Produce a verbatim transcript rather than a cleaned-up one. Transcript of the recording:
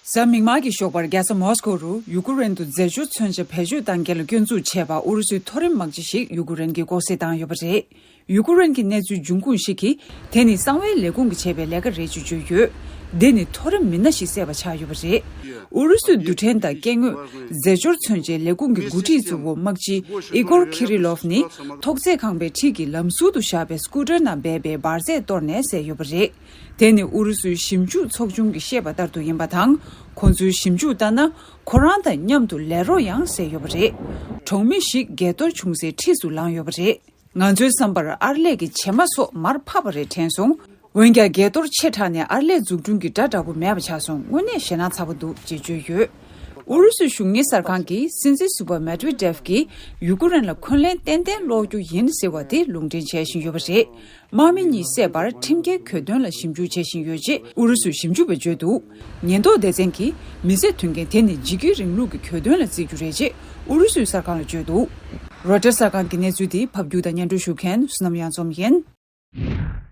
གཟའ་མིག་དམར་གྱི་ཞོགས་པར་རྒྱལ་ས་མོ་སི་ཀོ་རུ་ཡུ་ཀེ་རེན་དུ་རྫས་སྦྱོར་མཚོན་ཆ་བེད་སྤྱོད་གཏང་མཁན་ལ་སྐྱོན་འཛུགས་བྱས་པར་ཨུ་རུ་སུའི་མཐོ་རིམ་དམག་སྤྱི་ཞིག་ཡུ་ཀེ་རེན་གྱིས་ལྐོག་བསད་བཏང་ཡོད་པ་རེད། ཡུ་ཀེ་རེན་གྱི་གནས་ཚུལ་འབྱུང་ཁུངས་ཤིག་གིས། དེ་ནི་གསང་བའི་ལས་ཁུངས་ཀྱིས་བྱས་པའི་ལས་ཀ་རེད་ཅེས་བརྗོད་ཡོད། འདི་ནི་མཐོ་རིམ་མི་སྣ་ཞིག་བསད་པ་ཆགས་ཡོད་པ་རེད། ཨུ་རུ་སུའི་རྡུལ་ཕྲན་དང་སྐྱེ་དངོས་རྫས་སྦྱོར་མཚོན་ཆའི་ལས་ཁུངས་ཀྱི་འགོ་ཁྲིད་གཙོ་བོ་དམག་སྤྱི་ཨི་གོར་ཁི་རི་ལོབ་ནི་ཐོག་བརྩེགས་ཁང་པའི་འཁྲིས་ཀྱི་ལམ་ཟུར་དུ་བཞག་པའི་སྐུ་ཊར་ནང་སྦས་པའི་འབར་རྫས་གཏོར་ནས་བསད་ཡོད་པ་རེད། དེ་ནི་ཨུ་རུ་སུའི་ཞིབ་འཇུག་ཚོགས་ཆུང་གིས་བཤད་པ་ལྟར་དུ་ཡིན་པ་དང་། ཁོང་ཚོའི་ཞིབ་འཇུག་ལྟར་ན། ཁོ་རང་དང་མཉམ་དུ་ལས་རོགས་ཡང་བསད་ཡོད་པ་རེད། གྲོང་མི་ཞིག་འགས་གཏོར་བྱུང་སའི་འཁྲིས་སུ་ལངས་ཡོད་པ་རེད། ང་ཚོའི་བསམ་པར་ཨར་ལས་ཀྱི་བྱེ་མ་སོགས་མར་ཕབ་པ་རེད་དྲན་སོང་། འོན་ཀྱང་འགས་གཏོར་ཆེ་དྲགས་ནས་ཨར་ལས་འཛུགས་སྐྲུན་གྱི་སྒྲ་འདྲ་པོ་མེད་པ་ཆགས་སོང་། དངོས་གནས་ཞེད་སྣང་ཚ་པོ་འདུག་ཅེས་བརྗོད་ཡོད། ཨུ་རུ་སུའི་གཞུང་གཉེར་གསར་ཁང་གི་སྲིད་འཛིན་ཟུར་པ་མེད་ཝེ་ཏེབ་ཀྱིས་ཡུ་ཀེ་རེན་ལ་འཁོན་ལན་ཏན་ཏན་སློག་རྒྱུ་ཡིན་ཟེར་བ་དེ་ལུང་འདྲེན་བྱེད་བཞིན་ཡོད་པ་རེད། དམག་མི་གཉིས་བསད་པར་ཁྲིམས་འགལ་གྱོད་དོན་ལ་ཞིབ་འཇུག་བྱེད་བཞིན་ཡོད་ཅེས་ཨུ་རུ་སུའི་ཞིབ་འཇུག་པས་བརྗོད་འདུག་ཉེན་རྟོག་སྡེ་ཚན་གྱིས་མི་བསད་དོན་རྐྱེན་དེ་ནི་འཇིགས་སྐུལ་རིང་ལུགས་ཀྱི་གྱོད་དོན་ལ་བརྩི་རྒྱུ་རེད་ཅེས་ཨུ་རུ་སུའི་གསར་ཁང་ལ་བརྗོད་འདུག་རོའི་ཊར་གསར་ཁང་གི་གནས་ཚུལ་དེ་ཕབ་སྒྱུར་དང་སྙན་སྒྲོན་ཞུ་མཁན་བསོད་ནམས་གཡང་འཛོམས་ཡིན།